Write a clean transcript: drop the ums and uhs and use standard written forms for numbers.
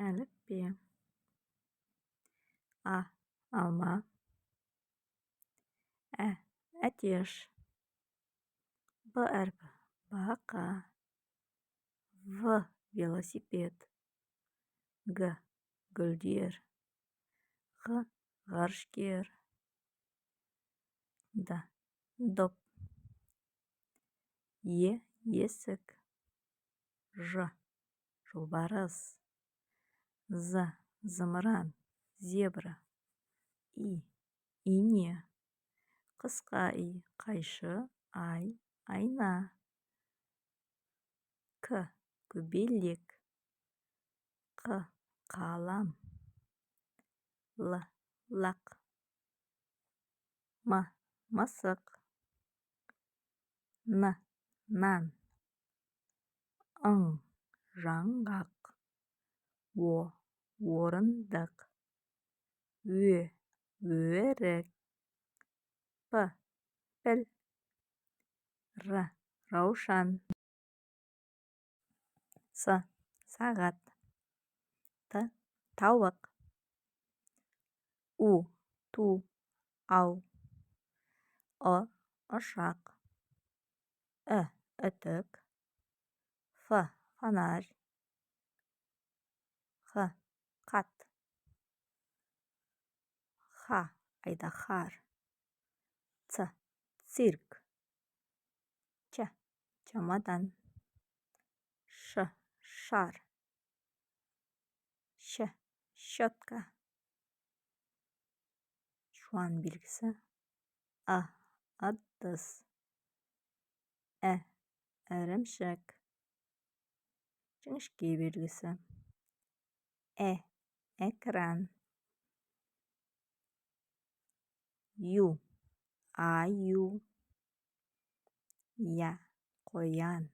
Әліппе. А, алма. Ә, әтеш. Б әрпі, бақа. В, велосипед. Г, гүлдер. Ғ, ғарышкер. Д, доп. Е, есік. Ж, жолбарыс. З, зымыран, зебра. И, ине. Қысқа и, қайшы, ай, айна. К, көбелек. Қ, қалам. Л, лақ. М, мысық. Н, нан. Ң, жаңғақ. О, орындық. Ө, өрік. П, піл. Р, раушан. С, сағат. Т, тауық. У, ту, ау. Ы, ұшақ. І, үтік. Ф, фонарь. Х, хат. Х, айдаһар. Ц, цирк. Ч, чемодан. Ш, шар. Щ, щетка. Жуан белгісі. Ы, ыдыс. І, ірімшік. Жіңішке белгісі. Ә, экран. Ю, аю. Я, қоян.